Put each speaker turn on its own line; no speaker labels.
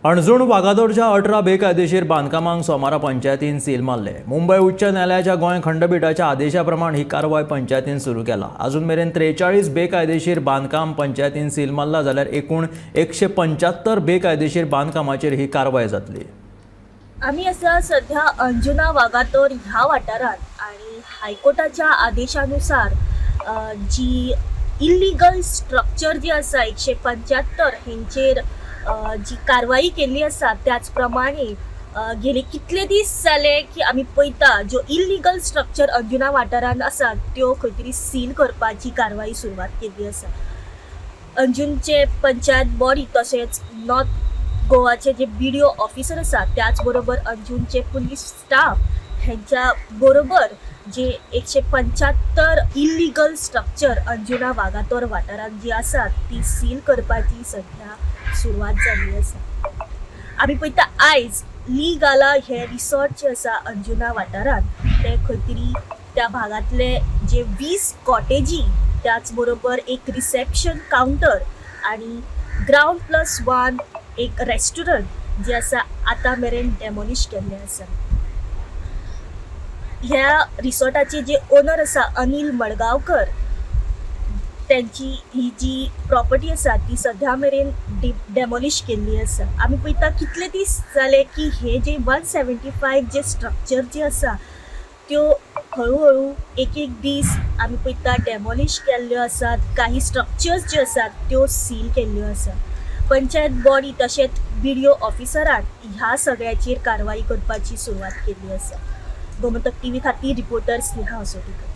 हणजूण वागातोरच्या 18 बेकायदेशीर बांदकामांक सोमारा पंचायतीन सील मारले. मुंबय उच्च न्यायालयाच्या गोंय खंडपीठाच्या आदेशा प्रमाण ही कारवाय पंचायतीन सुरू केला. अजून मेरेन 43 बेकायदेशीर बांदकाम पंचायतीन सील मारला, जाल्यार एकूण 175 बेकायदेशीर बांदकामाचेर ही कारवाय जातली.
आमी आसा सध्या अंजुना वागातोर ह्या वाठारांत आनी हायकोर्टाच्या आदेशानुसार जी इल्लिगल स्ट्रक्चर जी आसा 175 हेंचेर जी कारवाई केल्ली आसा, त्याच प्रमाणे गेले कितले दीस जाले की आमी पळयता ज्यो इल्लिगल स्ट्रक्चर अंजुना वाठारांत आसा त्यो खंय तरी सील करपाची कारवाई सुरवात केल्ली आसा. अंजुनचे पंचायत बॉडी तशेंच नॉर्थ गोवाचे जे बीडीओ ऑफिसर आसा, त्याच बरोबर अंजुनचे पुलीस स्टाफ हेंच्या बरोबर जे 175 इल्लिगल स्ट्रक्चर अंजुना वागातोर वाठारांत जी आसात ती सील करपाची सध्या सुरवात जाल्ली आसा. आमी पळयता आयज ली गाला हे रिसॉर्ट जे आसा अंजुना वाठारांत ते खंय तरी त्या भागांतले जे 20 कॉटेजी, त्याच बरोबर एक रिसेप्शन कावंटर आनी ग्रावंड प्लस 1 एक रेस्टॉरंट जे आसा आतां मेरेन डेमोलिश केल्लें आसा. ह्या रिसॉर्टाचे जे ओनर आसा अनिल मडगांवकर, तेंची ही जी प्रॉपर्टी आसा ती सध्या मेरेन डेमोलिश केल्ली आसा. आमी पळयता कितले दीस जाले की हे जे 175 जे स्ट्रक्चर जे आसा त्यो हळू हळू एक एक दीस आमी पळयता डेमोलिश केल्ल्यो आसात. काही स्ट्रक्चर्स ज्यो आसात त्यो सील केल्ल्यो आसा. पंचायत बॉडी तशेंच बीडीओ ऑफिसरान ह्या सगळ्याचेर कारवाई करपाची सुरवात केल्ली आसा. गोमंतक टीव्ही खातीर रिपोर्टर स्नेहा असोटीकर.